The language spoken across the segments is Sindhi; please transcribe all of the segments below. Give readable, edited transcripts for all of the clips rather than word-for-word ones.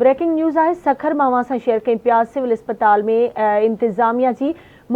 بريڪنگ نيوز آهي سکر مان اوهان سان شيئر ڪيون پيا سول اسپتال ۾ انتظاميا جي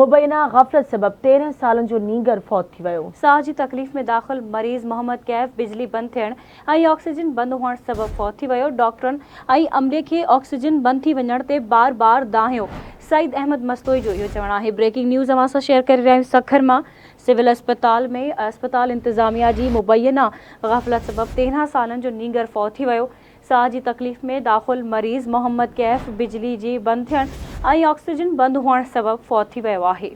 مبينا غفلت سبب 13 سالن جو نينگر فوت ٿي ويو. ساهه جي تڪليف ۾ داخل مريض محمد ڪيف بجلي بند ٿيڻ ۽ آڪسيجن بند هئڻ سبب فوت ٿي ويو، ڊاڪٽرن ۽ عملي کي آڪسيجن بند ٿي وڃڻ تي بار بار دانهيو، سعيد احمد مستوئي جو اهو چوڻ آهي. بريڪنگ نيوز اوهان سان شيئر ڪري رهيا آهيون سکر مان سول اسپتال ۾ اسپتال انتظاميا جي مبينا غفلت سبب 13 سالن جو نينگر فوت ٿي ويو، ساهه جي تڪليف ۾ داخل مريض محمد ڪيف بجلي جي بند ٿيڻ ۽ آڪسيجن بند هئڻ سبب فوت ٿي ويو آهي.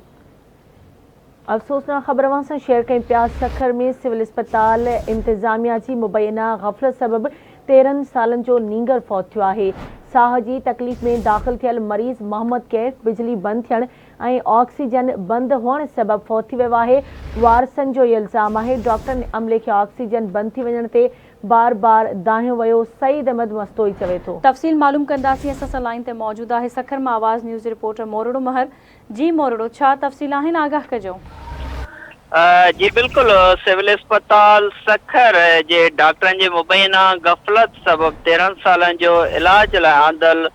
افسوسناڪ خبر اوهان سان شيئر ڪيون پيا سکر ۾ سول اسپتال انتظاميا جي مبينا غفلت سبب 13 سالن جو نينگر فوت ٿيو آهي ساهه جي تڪليف ۾ داخل ٿيل مريض محمد ڪيف بجلي بند ٿيڻ ۽ آڪسيجن بند هئڻ سبب فوت ٿي ويو آهي وارثن جو الزام آهي ڊاڪٽرن عملي کي آڪسيجن بند ٿي وڃڻ تي بار بار دانهيو ويو، سعيد احمد مستوئي چوي ٿو. تفصيل معلوم ڪنداسين اسان سان لائين تي موجود آهي سکر مان آواز نيوز رپورٽر مورڙو مهر جي مورڙو ڇا تفصيل آهن آگاهه ڪجو. جي بلڪل سول اسپتال سکر جي ڊاڪٽرن جي مبينا غفلت سبب 13 سالن جو علاج لاء آندل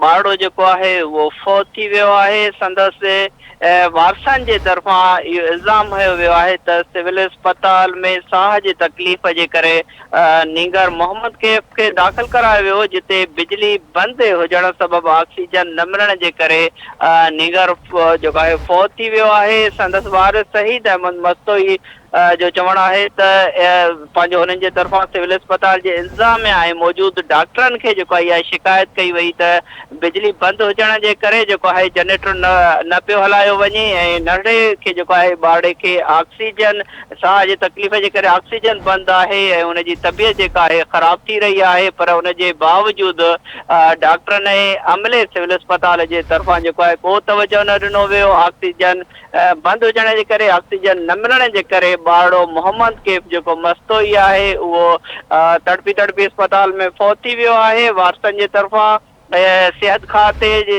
ٻارڙو جيڪو آهي اهو فوت ٿي ويو آهي سندس وارثن جي طرفان اهو الزام هنيو ويو آهي ته سول اسپتال ۾ ساهه جي تڪليف جي ڪري نينگر محمد ڪيف کي داخل ڪرايو ويو جتي بجلي بند هجڻ سبب آڪسيجن نه ملڻ جي ڪري نينگر جيڪو آهي فوت ٿي ويو آهي سندس وارث سعيد احمد مستوئي جو چوڻ آهي ته پنهنجو هنن جي طرفان سول اسپتال جي انتظاميا ۽ موجود ڊاڪٽرن کي جيڪو آهي اها شڪايت ڪئي وئي ته بجلي بند هجڻ جي ڪري جيڪو آهي جنريٽر نه نه پيو هلايو وڃي ۽ ننڍڙي کي جيڪو آهي ٻارڙي کي آڪسيجن ساهه جي تڪليف جي ڪري آڪسيجن بند آهي ۽ ان جي طبيعت جيڪا آهي خراب ٿي رهي آهي پر ان جي باوجود ڊاڪٽرن ۽ عملي سول اسپتال جي طرفان جيڪو آهي ڪو توجهه نه ڏنو ويو آڪسيجن بند هجڻ جي ڪري آڪسيجن نه ملڻ جي ڪري ٻارڙو محمد ڪيف جيڪو مستوئي آهي اهو تڙپي تڙپي اسپتال ۾ فوت ٿي ويو آهي وارثن جي طرفان صحت کاتي جي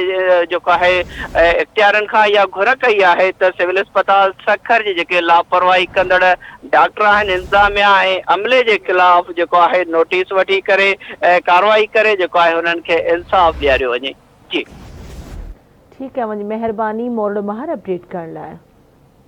جيڪو آهي اختيارين کان اها گهر ڪئي آهي ته سول اسپتال سکر جي جيڪي لاپرواهي ڪندڙ ڊاڪٽر آهن انتظاميا ۽ عملي جي خلاف جيڪو آهي نوٽيس وٺي ڪري ڪارروائي ڪري جيڪو آهي انهن کي انصاف ڏياريو وڃي جي. ٺيڪ آهي اوهان جي مهرباني مورڙو مهر اپڊيٽ ڪرڻ لاء.